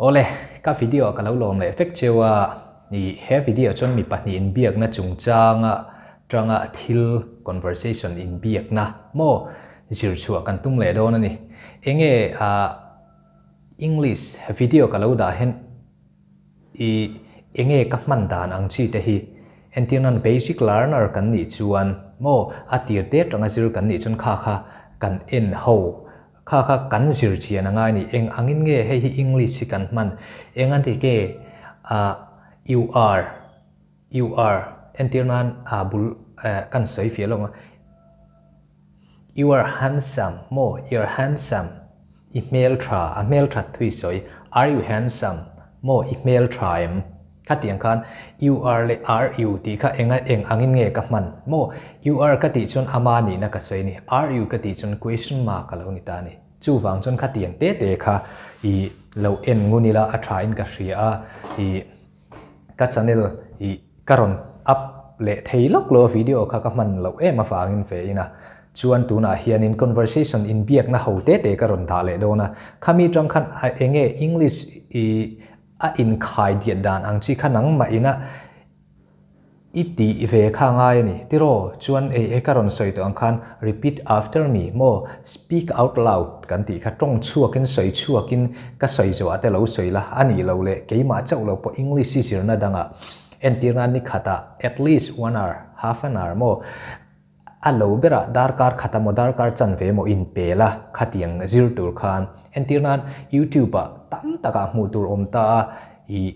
Awle, ka video ah ka lo lawm leh vek cheu a, i he video ah chuan mi pahnih inbiakna chungchanga tanga thil conversation inbiakna maw zir chhuah kan tum leh dawn a ni. Enge ah English video ka lo dah hian i enge ka hman dan ang chi te hi entirnan basic learner kan nih chuan maw a tir te tanga zir kan nih chuan kha kha kan en ho Kha kha kan zir chian a ngai ni. Eng angin nge hei hi English hi kan hman? Eng an ti ke ah you are, you are entir nan ah bul eh kan sawi fiah lo ang a. You are handsome maw? You are handsome i hmel tha, a hmel that thui sawi. Are you handsome maw? I hmel tha em? Khatiang khan you are leh are you tih kha enga eng angin nge ka hman maw? You are ka tih chuan ama nihna ka sawi a ni, are you ka tih chuan question mark a lo ni ta a ni. Chuvang chuan khatiang te te kha i lo en ngun ila a tha in ka hria a, i ka channel i ka rawn up leh thei lawk lo a video kha ka hman loh em avangin ve in a. Chuan tunah hianin conversation inbiakna ho te te ka rawn dah leh dawn a, khami tang khan enge English i A inkhai diat dan ang chi kha nangmah ina i tih ve kha ngai a ni. Tiraw, chuan ei e ka rawn sawi tawh ang khan repeat after me maw, speak out loud kan tih kha tawng chhuakin sawi chhuakin ka sawi zawh ah te lo sawi la, a nih loh leh keimah chauh lo pawh English i zirna dangah entirna ni khatah at least one hour, half an hour maw A lo berah darkar khat emaw darkar chanve emaw inpel a, khatiang zir tur khan entir nan YouTube ah tam takah hmuh tur awm ta a, i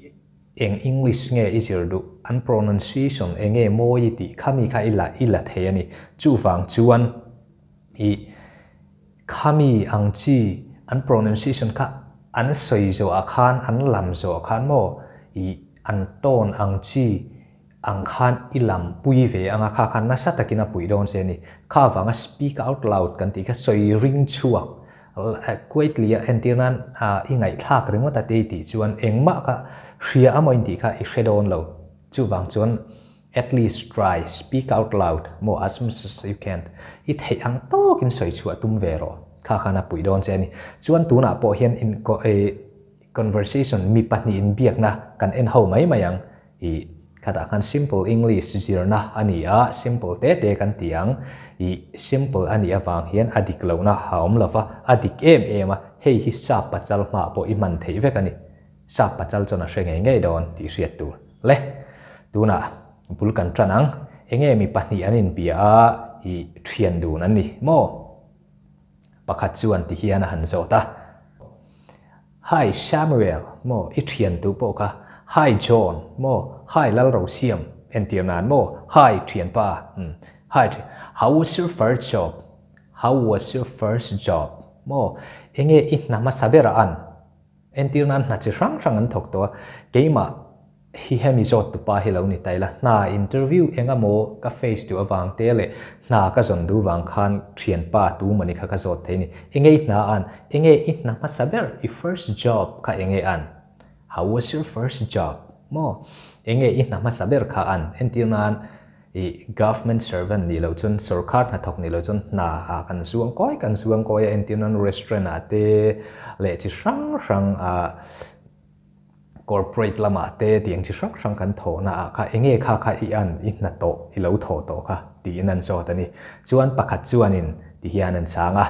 eng English nge i zir duh, an pronunciation eng nge mawi i tih khami kha i la i la thei a ni. Chuvang chuan i khami ang chi an pronunciation kha an sawi zawhah khan an lam zawhah khan maw i an tone ang chi Ang khan i lam pui ve anga kha khan nasa takin a puih dawn che a ni. Kha avanga speak out loud kan tih kha sawi ring chhuak quietly a entir nan i ngaihthlak ringawt a tei tih chuan engmah kha hria amaw intih kha i hre dawn lo. Chuvang chuan at least try speak out loud maw as much as you can i theih ang tawkin sawi chhuah tum ve rawh. Kha khan a puih dawn che a ni. Chuan tunah pawh hian in conversation mi pahnih inbiakna kan en ho mai mai ang. I khatah khan simple English zirna a ni a, simple te te kan ti ang. I simple a nih avang hian a dik lohna a awm lo va, a dik em em a, hei hi sap pachal hmaah pawh i hman theih vek a ni. Sap pachal chuan a hre ngei ngei dawn tih hriat tur. Le, tunah bul kan tan ang. Enge mi pahnih an inbia a, i thian dun an ni maw? Pakhat chuan ti hian a han zawt a. Hi Samuel, maw i thian tu pawh kha, Hi John, maw Hi Lalrosiam, entir nan maw Hi thianpa, umm Hi thian, How was your first job? How was your first job? Maw enge i hna hmasa ber a an? Entir nan hna chi hrang hrang an thawk tawh a, keimah hi hemi zawt tupa hi lo ni ta ila, hna interview eng emaw ka face duh avang te leh hna ka zawn duh vang khan thianpa tu mawni kha ka zawt thei a ni. Enge i hna an? Enge i hna hmasa ber? I first job kha enge an? How was your first job? Maw? Enge i hna hmasa ber kha an? Entir nan i government servant nih loh chuan sorkar hnathawk nih loh chuan hna ah kan zuang kawi kan zuang kawi a, entir nan restaurant ah te leh chi hrang hrang ah Corporate lamah te tiang chi hrang hrang kan thawhna ah kha enge kha kha i an i hna tawh i lo thawh tawh kha tiin an zawt a ni. Chuan pakhat chuanin ti hian an chhang a.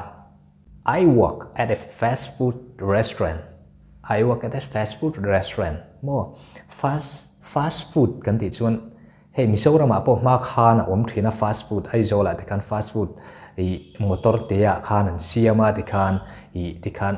I work at a fast food restaurant I work at a fast food restaurant maw fast fast food kan tih chuan hei Mizoramah pawh hma khan a awm thin a fast food Aizawlah te khan fast food ih motor te ah khan an siam a tikhan ih tikhan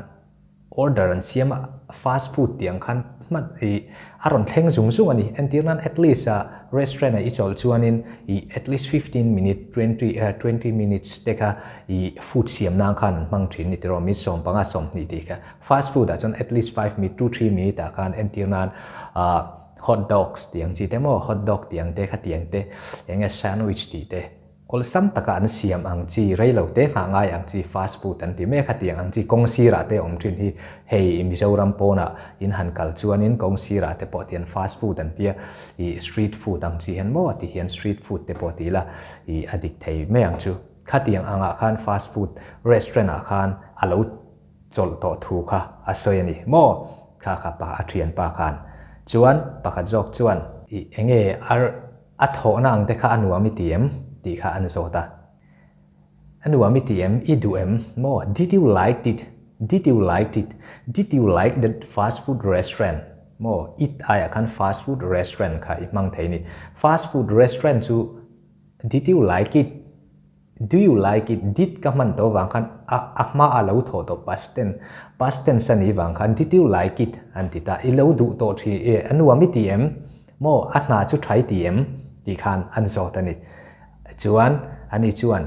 Order an siam a, fast food tih ang khan hman ih a rawn thleng zung zung a ni. Entir nan at least a restaurant ah i chawlh chuanin ih at least 15 minute 20 20 minutes te kha ih food siam nan khan an hmang thin ni tiraw min 15 20 tih kha. Fast food ah chuan at least 5 minute 2 3 minute ah khan entir nan ah hot dogs tih ang chi te maw hot dog tih ang te kha tih ang te eng nge sandwich tih te. Awlsam taka an siam ang chi, rei lo te nghah ngai ang chi fast food an ti mek a tiang ang chi kawng sirah te awm thin hi hei Mizoram pawnah in han kal chuanin kawng sirah te pawh tian fast food an tia ih street food ang chi hian maw ti hian street food te pawh ti ila ih a dik thei mai ang chu. Khatiang angah khan fast food restaurant ah khan a lo chawlh tawh thu kha a sawi a ni maw. Kha kha pa a thian pa khan. Chuan pakhat zawk chuan i enge ar a thawhna ang te kha a nuam i ti em? tih kha an zawt a. A nuam i ti em? I duh em? Maw? Did you liked it? Did you liked it? Did you like that fast food restaurant? Maw? It aiah khan fast food restaurant kha i hmang thei ni. Fast food restaurant chu did you like it? Do you like it? Did ka hman tawh vang khan a a hma a lo thawh tawh past tense past tense a nih vang khan did you like it? an ti ta. I lo duh tawh thin e, a nuam i ti em? Maw? A hna chu tha i ti em? Tih khan an zawt a ni. Chuan ani chuan,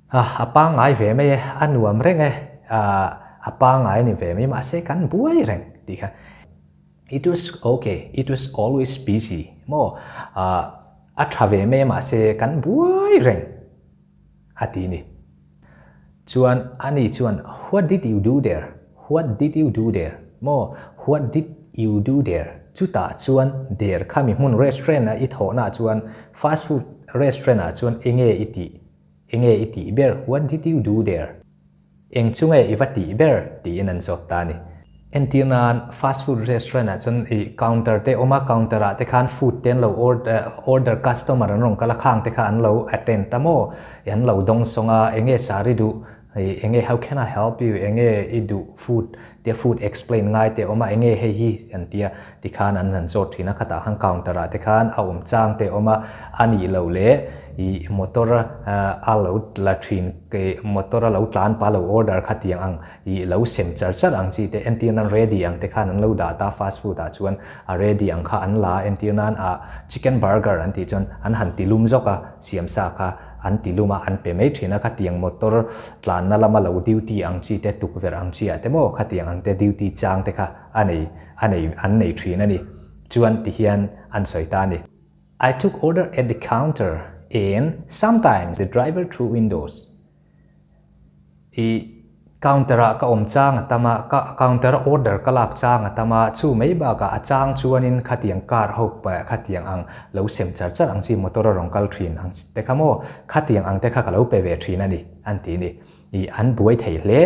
A pangngai ve mai e, a nuam reng e, a pangngai a ni ve mai, mahse kan buai reng tih kha. It was ok, it was always busy maw, a tha ve mai e mahse kan buai reng a ti ni. Chuan ani chuan, What did you do there? What did you do there? Maw, what did you do there? Chutah chuan der kha mi hmun restaurant a i thawhna chuan fast food restaurant ah chuan enge i tih? Enge i tih ber? What did you do there? Eng chu nge i va tih ber? Tiin an zawt ta a ni. Entir nan fast food restaurant ah chuan i counter te awm a, counter ah te khan food te an lo order customer an rawn kal a, khang te kha an lo attend ta maw? An lo dawngsawng a, enge sari duh? Hei enge how can I help you enge i duh food tia food explain ngai te awm a enge hei hi an tia tikhan an han zawt thin a khatah khan counter ah te khan a awm chang te awm a a nih loh leh ih motor a lo la thin motor a lo tlan pa lo order kha tiang ang ih lo sem char char ang chi te entir nan ready ang te khan an lo dah ta fast food ah chuan a ready ang kha an la entir nan ah chicken burger an tih chuan an han ti lum zawk a siam sa kha An ti lum a, an pe mai thin a, khatiang motor tlanna lama lo duty ang chi te, tukverh ang chi ah te maw khatiang ang te duty chang te kha a nei, a nei, an nei thin a ni. Chuan ti hian an sawi ta a ni. I took order at the counter and sometimes the driver through windows. I counter ah ka awm chang a tam a, ka counter a order ka lak chang a tam a, chu mai bakah a chang chuanin khatiang car ho khatiang ang lo sem char char ang chi motor a rawn kal thin ang te kha maw, khatiang ang te kha ka lo pe ve thin a ni an ti ni. I an buai thei hle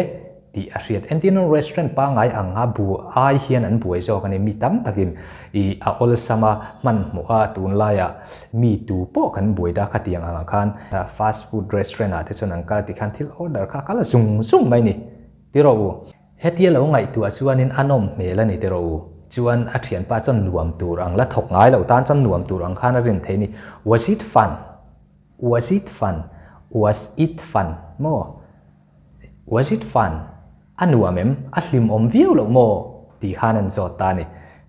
tih a hriat. Entirna restaurant pangngai ang a bu ai hian an buai zawk a ni. Mi tam takin i a awlsam a, hmanhmawh a, tunlaiah Mi tu pawh kan buai ta khatiang angah khan fast food restaurant ah te chuan an kal tikhan thil order kha a kal zung zung mai ni ti rawh u. Hetia lo ngaihtuah chuanin a nawm hmel a ni ti rawh u. Chuan a thianpa chuan nuam tur ang la thawk ngai lo tan chuan nuam tur ang khan a rin thei ni. Was it fun? Was it fun? Was it fun? Maw? Was it fun? A nuam em? A hlimawm viau loh maw? Tih khan an zawt ta a ni.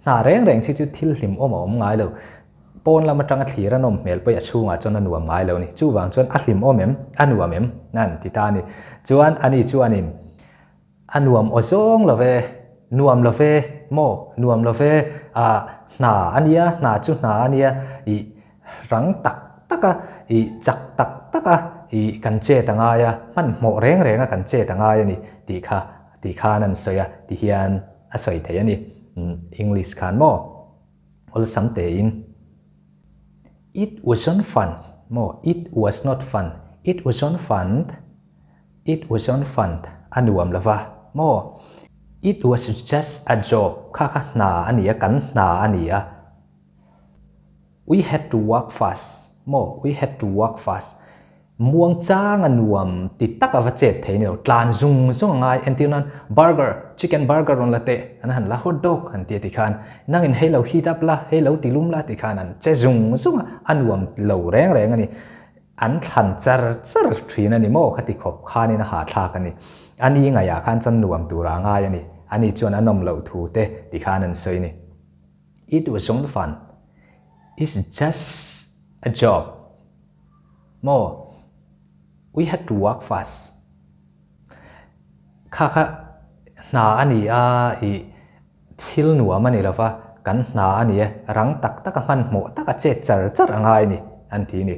Hna reng reng chi chu thil hlimawm a awm ngai lo. Pawn lam atanga thlir a nawm hmel pawih a chhungah chuan a nuam ngai lo a ni. Chuvang chuan a hlimawm em? A nuam em? An ti ta a ni. Chuan ani chuanin a nuam aw zawng lo ve, nuam lo ve maw? Nuam lo ve, ah hna a nia, hna chu hna a nia, ih rang tak tak a, ih chak tak tak a, ih kan chet a ngai a, hmanhmawh reng reng a kan chet a ngai a ni tih kha tih khan an sawi a, ti hian a sawi thei a ni. English khan maw awlsam tein It wasn't fun maw It was not fun It wasn't fun It wasn't fun a nuam lo va maw It was just a job kha kha hna a ni a, kan hna a ni a. We had to work fast maw, we had to work fast. Muang chang a nuam ti tak a va chet thei ni lo, tlan zung zung a ngai. Entir nan burger, chicken burger rawn la teh, an han la hot dog han ti a ti khan nangin hei lo heat up la, hei lo ti lum la ti khan an che zung zung a, a nuam lo reng reng a ni. An thlan char char thin a ni maw khati khawp khanin a hahthlak a ni. A ni ngaihah khan chuan nuam tura a ngai a ni. Ani chuan a nawm loh thu te ti khan an sawi a ni. It wasn't fun. It's just a job. Maw? We had to work fast. Kha kha hna a ni a, i thil nuam a ni lova, kan hna a ni e, rang tak taka hmanhmawh taka chet char char a ngai a ni, an ti a ni.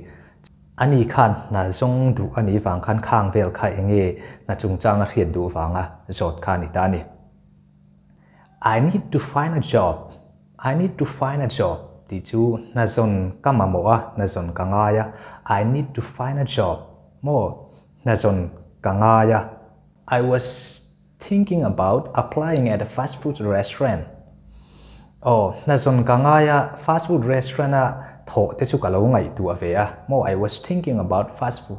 Ani khan hna zawng duh a nih vang khan khang vel kha enge hna chungchang a hriat duh vanga zawt kha a ni ta a ni. I need to find a job, I need to find a job tih chu hna zawn ka mamawh a, hna zawn ka ngai a, I need to find a job maw, hna zawn ka ngai a. I was thinking about applying at a fast food restaurant. Aw, hna zawn ka ngai a, fast food restaurant a thawh te chu ka lo ngaihtuah ve a maw, I was thinking about fast food,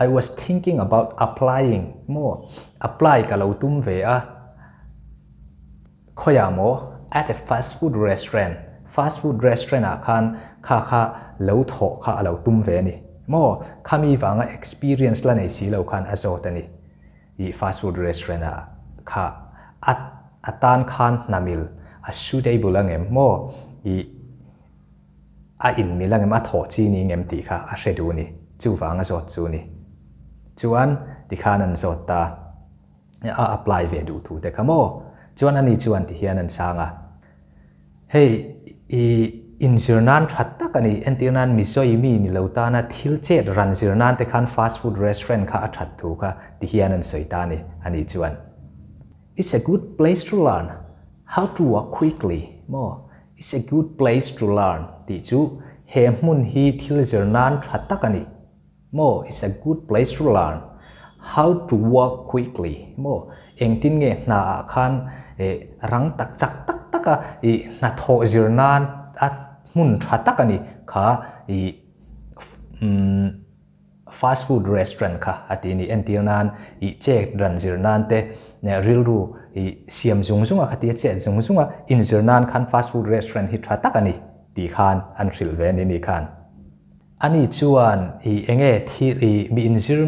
I was thinking about applying maw, apply ka lo tum ve a, khawiah maw, at a fast food restaurant, fast food restaurant ah khan kha kha lo thawh kha a lo tum ve a ni maw, khami vanga experience la nei si lo khan a zawt a ni. I fast food restaurant ah kha a a tan khan hna mil a suitable ang em maw i a in mil ang em a thawh chi ni ngem tih kha a hre duh ni chuvang a zawt chu ni chuan tikhan an zawt ta a apply ve duh thu te kha maw chuan ani chuan tihian an chhang a. Hei i inzir nan that tak a ni. Entir nan Mizoi mi ni lo tana thil chet ran zir nan te khan fast food restaurant kha a that thu kha ti hian an sawi ta a ni, a nih chuan. It's a good place to learn how to work quickly maw? It's a good place to learn tih chu he hmun hi thil zir nan tha tak a ni maw? It's a good place to learn how to work quickly maw? Engtin nge hna ah khan rang tak chak tak taka i hnathawh zir nan a hmun tha tak a ni kha i fast food restaurant kha a ti a ni. Entir nan i chet ran zir nan te rilru i siam zung zung a khatia chet zung zung a inzir nan khan fast food restaurant hi tha tak a ni tih khan an hrilh ve a ni ni khan. Ani chuan i enge thil i mi inzir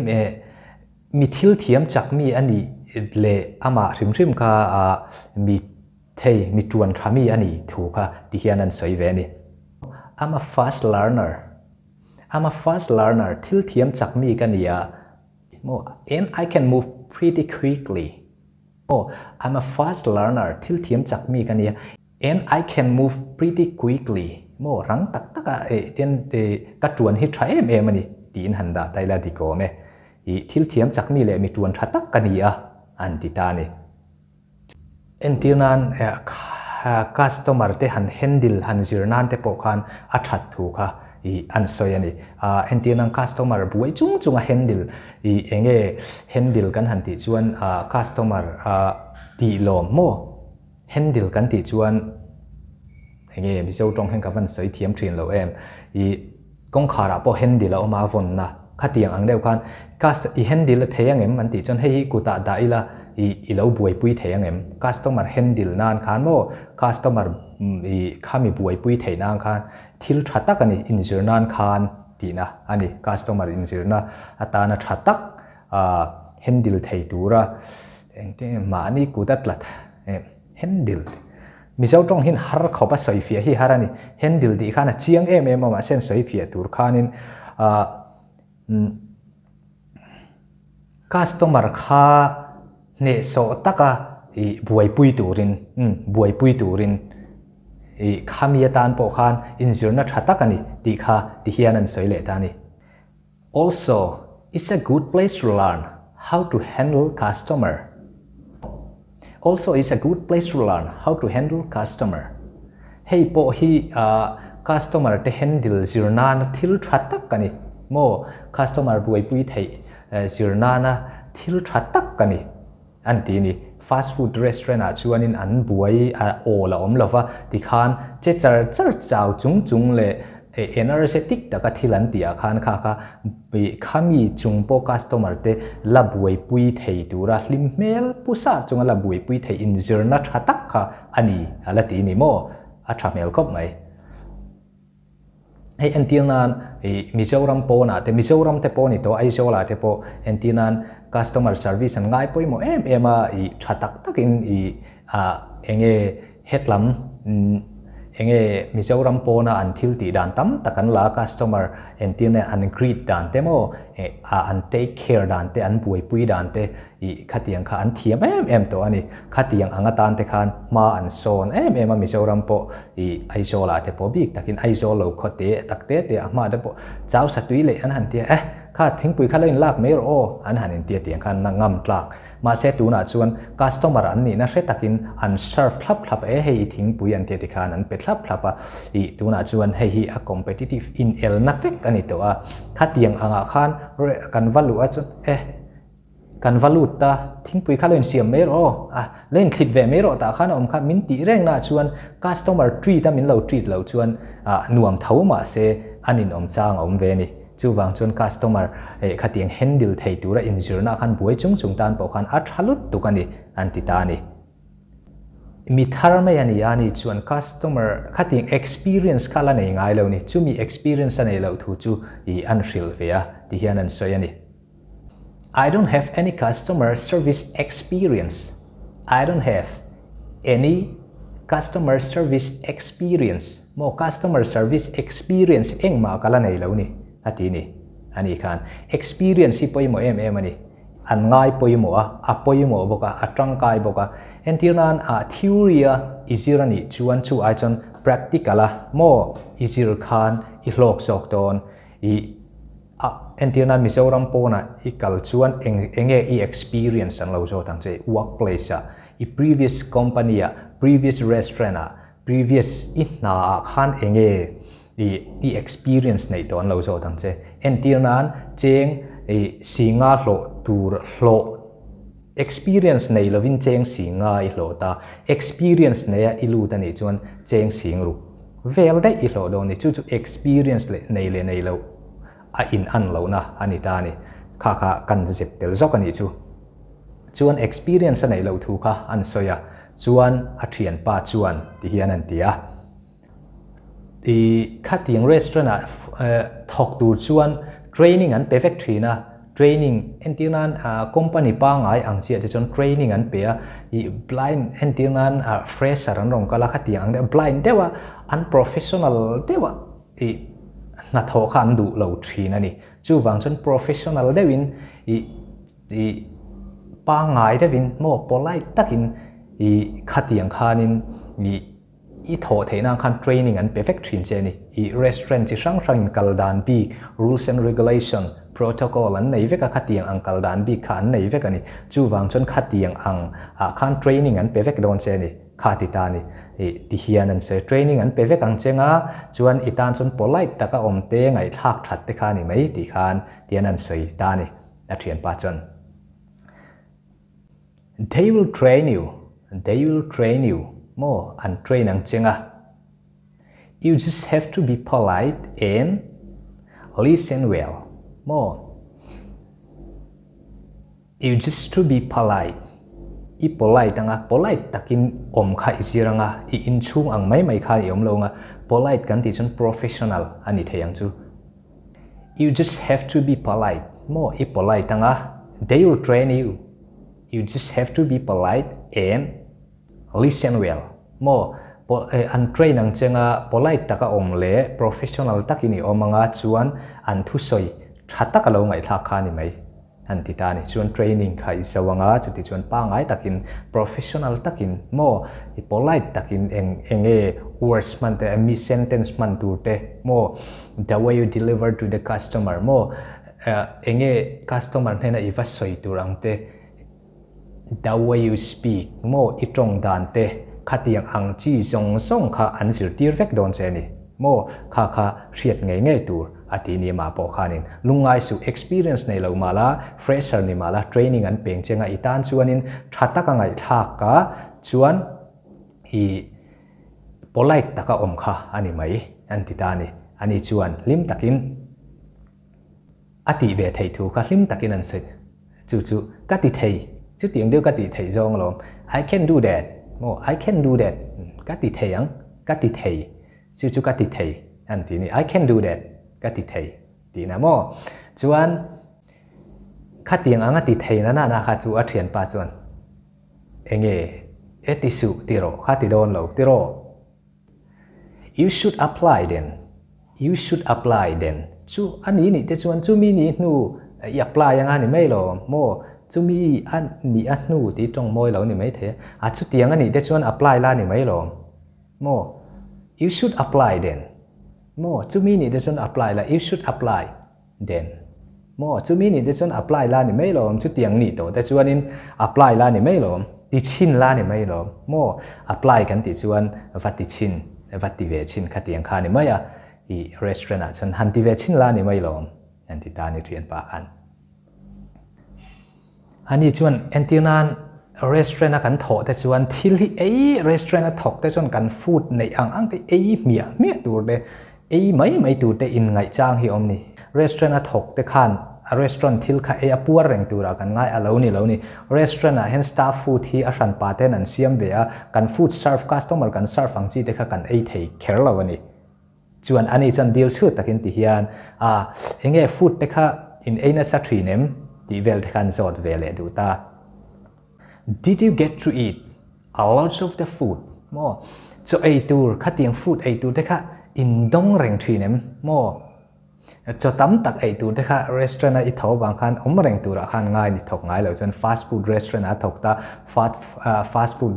mi thil thiam chak mi a nih leh amah hrim hrim kha a mi thei mi tuan tha mi a nih thu kha ti hian an sawi ve a ni. I'm a fast learner, I'm a fast learner, thil thiam chak mi ka ni a, maw, and I can move pretty quickly, maw, I'm a fast learner, thil thiam chak mi ka ni a, And I can move pretty quickly maw rang tak tak a eh tian eh ka tuan hi tha em em a ni tiin han dah ta ila dik awm e. Ih thil thiam chak mi leh mi tuan tha tak ka ni a an ti ta a ni. Entir nan eh customer te han handle han zir nan te pawh khan a that thu kha ih an sawi a ni. Ah entir nan customer buai chung chung a handle ih enge handle kan han tih chuan ah customer ah tih lawm maw Handle kan tih chuan enge Mizo tawng hian ka van sawi thiam thin lo em. I kawngkhar ah pawh handle a awm a, a vawnna khatiang ang deuh khan cust i handle a thei angem an tih chuan hei hi kutah dah ila i i lo buaipui thei angem. Customer handle nan khan maw customer i khami buaipui theih nan khan thil tha tak a ni inzir nan khan tihna a ni. Customer inzirna atana tha tak handle thei tura Engtin nge mahni kut a tlat handle tih. Mizo tawng hian har khawp a sawi fiah hi har a ni. Handle tih khan a chiang em em a mahse an sawi fiah tur khanin ah customer kha hnehsawh taka ih buaipui turin umm buaipui turin ih khami atan pawh khan inzirna tha tak a ni tih kha ti hian an sawi leh ta a ni. Also, it's a good place to learn how to handle customer. Also, it's a good place to learn how to handle customer. Hei pawh hi customer te handle zir nana thil tha tak a ni maw? Customer buaipui theih zir nana thil tha tak a ni. An ti ni. Fast food restaurant ah chuanin an buai a awl a awm lova, tikhan che char char chau chung chung leh energetic taka thil an tih ah khan kha kha khami chung pawh customer te la buaipui thei tura hlim hmel pu sa chunga la buaipui thei inzirna tha tak kha a ni a la ti ni maw? A tha hmel khawp mai. Hei entir nan ih Mizoram pawnah te Mizoram te pawh ni tawh Aizawl ah te pawh entir nan customer service an ngai pawimawh em em a ih tha tak tak in ih ah enge hetlam enge Mizoram pawna an thil tih dan tam tak an la a customer entir nan an greet dan te maw eh ah an take care dan te an buaipui dan te Ih, khatiang kha an thiam em em tawh a ni. Khatiang ang atan te khan hma an sawn em em a, Mizoram pawh ih Aizawl ah te pawh bik takin Aizawl lo khaw te tak te te a hma te pawh chau sa tui leh an han tia eh kha thingpui kha lo in lak mai rawh aw an han intia tiang khan na ngam tlak. Mahse tunah chuan customer an nihna hre takin an serve thlap thlap e hei i thingpui an tia tikhan an pe thlap thlap a, ih tunah chuan hei hi a competitive inelna vek a ni tawh a, khatiang angah khan kan va luh a chuan eh. Kan va lut ta, thingpui kha lo insiam mai rawh aw, a lo inthlit ve mai rawh tah khan a awm kha min tih reng naah chuan customer treat a min lo treat loh chuan nuam tho mahse an inawm chang a awm ve a ni. Chuvang chuan customer khatiang handle thei tura inzirna khan buai chung chung tan pawh khan a tha lutuk a ni an ti ta a ni. Mi thar mai a ni a ni chuan customer khatiang experience kha la nei ngai lo ni, chumi experience a nei loh thu chu an hrilh ve a ti hian an sawi a ni. I don't have any customer service experience. I don't have any customer service experience. Maw customer service experience engmah ka la nei lo ni a ti ni. A ni khan experience hi pawimawh em em a ni. An ngai pawimawh a, a pawimawh bawk a, a tangkai bawk a. Entir nan a theory a i zir a nih chuan chu ai chuan practical a maw i zir khan i hlawk zawk dawn. I A, entir nan Mizoram pawnah i kal chuan eng enge i experience an lo zawt ang che, workplace ah, i previous company ah, previous restaurant ah, previous i hna ah khan enge i i experience neih tawh an lo zawt ang che. Entir nan cheng i singa hlawh tur hlawh experience nei lovin cheng singa i hlawh ta, experience neia i lut anih chuan cheng sing ruk vel daih i hlawh dawn ni, chu chu experience leh nei leh nei loh a in an lohna a ni ta a ni. Kha kha kan zep tel zawk a nih chu. Chuan experience a neih loh thu kha an sawi a, chuan a thianpa chuan ti hian an ti a. I khatiang restaurant ah thawk tur chuan training an pe vek thin a, training entir nan company pangai ang chiah te chuan training an pe a, i blind entir nan fresher an rawn kal a khatiang ang deuh blind deuh a an professional deuh a i hnathawh kha an duh lo thin a ni. Chuvang chuan professional deuhin i i pangai deuhin maw polite takin i khatiang khanin i I thawh theih nan khan training an pe vek thin che a ni. I restaurant chi hrang hrang in kal dan bik, rules and regulation, protocol an nei vek a, khatiang ang kal dan bik kha an nei vek a ni. Chuvang chuan khatiang ang ah khan training an pe vek dawn che a ni. Kha ti ta a ni. I ti hian an sawi. Training an pe vek ang che nga chuan i tan chuan polite taka awm te, ngaihthlak that te kha a ni mai tih khan tian an sawi ta a ni. A thianpa chuan. They will train you, they will train you, maw an train ang cheng a. You just have to be polite and listen well, maw. You just to be polite, i polite anga, polite takin awm kha i zir anga, i inchhung ang mai mai khan i awm lo anga, polite kan tih chuan professional a ni thei ang chu. You just have to be polite, maw i polite anga, they will train you, you just have to be polite and listen well, maw an train ang che nga polite taka awm leh professional takin i awm anga chuan an thusawi tha taka lo ngaihthlak kha a ni mai. An ti ta a ni. Chuan training kha i zo anga, chuti chuan pangai takin, professional takin maw, i polite takin eng eng nge words hman te, mi sentence hman tur te maw, the way you deliver to the customer maw, eng nge customer hnena i va sawi tur ang te, the way you speak maw, i tawng dan te, khatiang ang chi zawng zawng kha an zirtir vek dawn che a ni maw, kha kha hriat ngei ngei tur. A ti ni mah pawh khanin lungngai suh experience nei lo mah la, fresher ni mah la, training an peng cheng a, i tan chuanin tha taka ngaihthlak a chuan i polite taka awm kha a ni mai an ti ta a ni. Ani chuan hlim takin a tih ve theih thu kha hlim takin an sawi. Chu chu ka ti thei, chutiang deuh ka tih theih zawng alawm, I can do that, maw I can do that, ka ti thei ang, ka ti thei. Chu chu ka ti thei an ti ni. I can do that ka ti thei tihna maw? Chuan khatiang anga ti thei na nana kha chu a thianpa chuan enge e ti suh ti rawh kha ti dawn lo ti rawh. You should apply then, you should apply then chu a ni nih te chuan chumi ni hnu i apply anga ni mai lo maw? Chumi a nih a hnu tih tawng mawi lo ni mai thei a, a chutiang a nih te chuan apply la ni mai lo. Maw? You should apply then. Maw? Chumi nih te chuan apply la, you should apply then. Maw? Chumi nih te chuan apply la ni mai lawm, chutiang nih tawh te chuanin apply la ni mai lawm, ti chhin la ni mai lawm. Maw? Apply kan tih chuan va ti chhin, va ti ve chhin khatiang kha ni mai a, i restaurant ah chuan han ti ve chhin la ni mai lawm, an ti ta ni thianpa khan. Ani chuan entir nan restaurant a kan thawh te chuan thil hi ei restaurant a thawk te chuan kan food neih ang ang te ei hmiah hmiah tur te ei mai mai tur te in ngaih chang hi awm ni. Restaurant a thawk te khan a restaurant thil kha ei a puar reng turah kan ngai a lo ni lo ni. Restaurant ah hian staff food hi a hran pa ten an siam ve a, kan food serve customer kan serve ang chi te kha kan ei thei kher lo a ni. Chuan ani chuan dil chhut takin ti hian, A, enge food te kha in ei nasa thin em? tih vel te khan zawt ve leh duh ta. Did you get to eat a lot of the food? Maw? Chaw ei tur, khatiang food ei tur te kha in dawng reng thin em? Maw? Chaw tam tak ei tur te kha restaurant a i tho avang khan awm reng turah khan ngai ni thawk ngai lo chuan fast food restaurant ah a thawk ta, fast food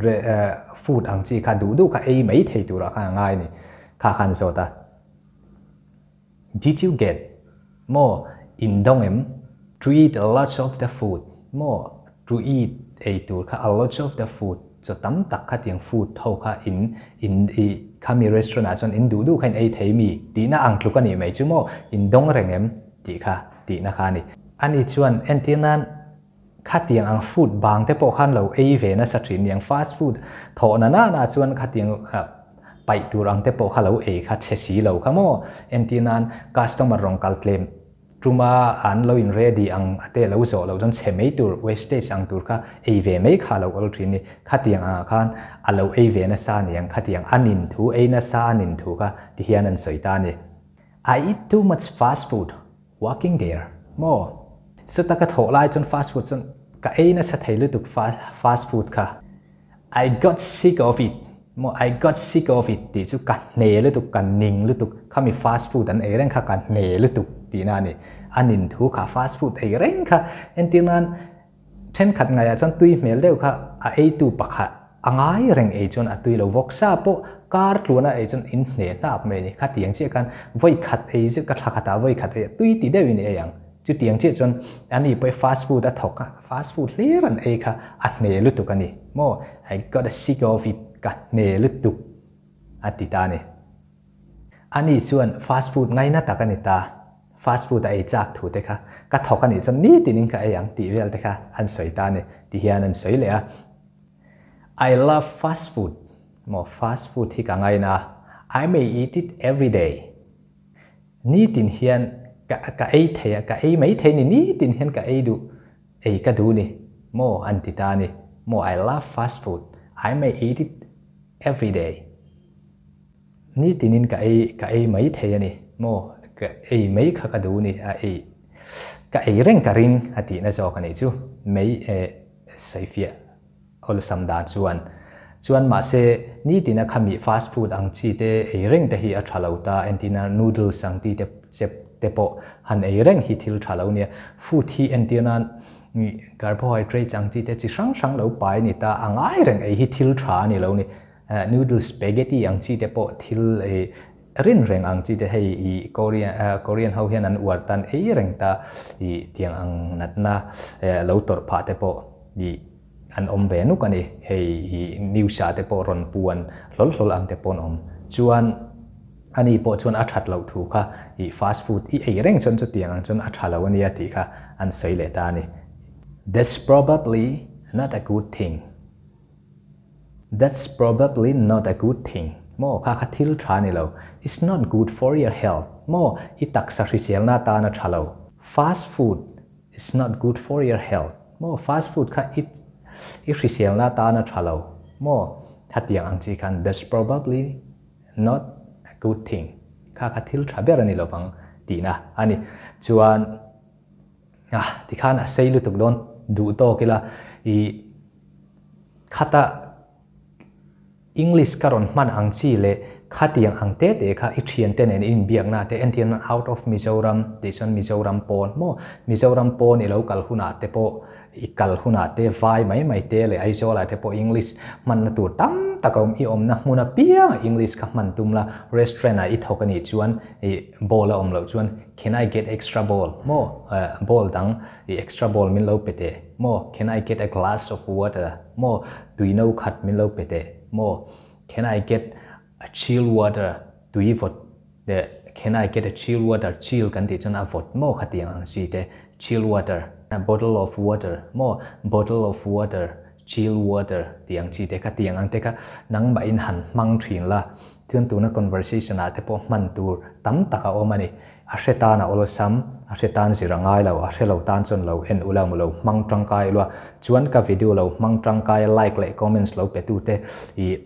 food ang chi kha duh duh kha ei mai thei turah khan a ngai ni. Kha khan zawt a, Did you get maw in dawng em? To eat a lot of the food maw to eat ei tur kha a lot of the food chaw tam tak kha tiang food ho kha in in i khami restaurant ah chuan in duh duh kha in ei thei mi tihna ang tluk a nih mai chu maw in dawng reng em tih kha tihna kha a ni. Ani chuan entir nan Khatiang ang food bang te pawh khan lo ei ve nasa thin niang fast food thawh na na na chuan khatiang paih tur ang te pawh kha lo ei kha chhe si lo kha maw entir nan customer rawn kal tlem tuma an lo in ready ang a te lo zawh loh chuan chhe mai tur wastage ang tur kha ei ve mai kha lo awl thin ni khatiang angah khan a lo ei ve nasa niang khatiang a nin thu ei nasa a nin thu kha ti hian an sawi ta a ni I eat too much fast food Working there maw? Chuta ka thawh lai chuan fast food chuan ka ei nasa thei lutuk fast food kha. I got sick of it maw I got sick of it tih chu ka hne lutuk ka ning lutuk khami fast food an ei reng kha ka hne lutuk tihna a ni. A nin thu kha fast food ei reng kha entir nan Thenkhat ngaiah chuan tui hmel deuh kha a eitu pakhat a ngai reng ei chuan a tui lo vawk sa pawh kar tluana ei chuan in hne hnap mai a ni. Khatiang chiah khan vawi khat ei zet ka thla khatah vawi khat ei a tui ti deuhin i ei ang. Chutiang chiah chuan ani pawh hi fast food a thawk a, fast food hlir an ei kha a hne lutuk a ni maw? I got a sick of it, ka hne lutuk a ti ta a ni. Ani chuan fast food ngaina tak a ni ta. Fast food a ei chak thu te kha ka thawk a nih chuan nitin in ka ei ang tih vel te kha an sawi ta a ni ti hian an sawi leh a. I love fast food maw fast food hi ka ngaina a, I may eat it every day nitin hian ka ka ei thei a ka ei mai thei ni nitin hian ka ei duh ei ka duh ni maw an ti ta a ni maw I love fast food I may eat it every day. Nitinin ka ei ka ei mai thei a ni maw? Ka ei mai kha ka duh ni a ei ka ei reng ka ring a tihna zawk a nih chu mai e saifiah awlsam dan chuan. Chuan mahse nitina khami fast food ang chi te ei reng te hi a tha lo ta entirna noodles ang ti te chep te pawh han ei reng hi thil tha lo nia. Food hi entirna carbohydrates ang chi te chi hrang hrang lo pai ni ta a ngai reng ei hi thil tha a ni lo ni. Noodle spaghetti ang chi te pawh thil rin reng ang chi te hei i Korean Korean ho hian an uar tan ei reng ta i tiang ang natna lo tawrh phah te pawh i an awm ve nuk a ni. Hei i news ah te pawh rawn puan hlawl hlawl ang te pawh an awm. Chuan ani pawh chuan a that loh thu kha i fast food i ei reng chuan chutiang ang chuan a tha lo a nia tih kha an sawi leh ta a ni. That's probably not a good thing. That's probably not a good thing maw kha kha thil tha ni lo, it's not good for your health maw i taksa hriselna atan a tha lo, fast food is not good for your health maw fast food kha i i hriselna atan a tha lo maw hetiang ang chi khan that's probably not a good thing kha kha thil tha ber a ni lovang tihna a ni chuan ah tikhan a sei lutuk dawn duh tawk ila i Khata English ka rawn hman ang chi leh khatiang ang te te kha i thiante nen i inbiakna te entir nan out of Mizoram tih chuan Mizoram pawn maw Mizoram pawn i lo kal hunah te pawh i kal hunah te vai mai mai te leh Aizawl ah te pawh English hmanna tur tam tak a awm i awmna hmun apiang English kha hman tum la restaurant ah i thawk a nih chuan i bowl a awm loh chuan can I get extra bowl maw bowl dang i extra bowl min lo pe teh Maw, can I get a glass of water? Maw, tui no khat min lo pe teh. Maw, can I get a chill water? Tui vawt eh, can I get a chill water? Chill kan tih chuan a vawt maw khatiang ang chi te, chill water. Bottle of water maw bottle of water, chill water tih ang chi te kha tiang ang te kha nangmahin han hmang thin la, chuan tuna conversation ah te pawh hman tur tam tak a awm a ni. A hre tan a awlsam, a hre tan zir a ngai lo, a hre lo tan chuan lo en ula mu lo hmang tangkai lua. Chuan ka video lo hmang tangkai like leh comments lo pe tu te i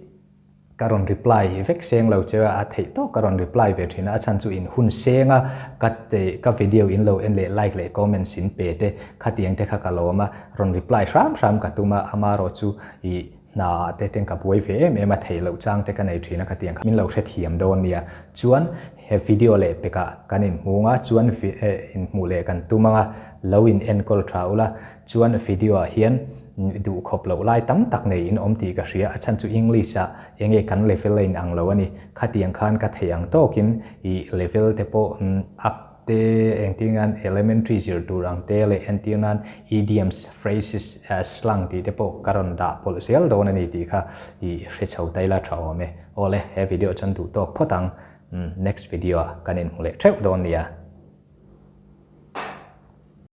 ka rawn reply vek seng lo che a, a theih tawk ka rawn reply ve thin a, a chhan chu in hun seng a, ka ka video in lo en leh like leh comments in pe te khatiang te kha ka lawm a, rawn reply hram hram ka tum a, amarawh chu i hna ah te ten ka buai ve em em a, theih loh chang te ka nei thin a khatiang kha min lo hrethiam dawn nia, chuan he video leh pekah kan inhmung a, chuan inhmuh leh kan tum ang a, lo in enkawl tha ula, Chuan video ah hian duh khawp loh lai tam tak nei in awm tih ka hria, a chhan chu English ah enge kan level a in ang lo a ni. Khatiang khan ka theih ang tawkin i level te pawh up te engtir nan elementary zir tur ang te leh entir nan idioms, phrases, slang tih te pawh ka rawn dah pawlh zel dawn a ni tih kha i hre chho ta ila tha awm e. Awle, he video chuan duh tawk phawt ang. Next video ah kan inhmu leh theuh dawn nia.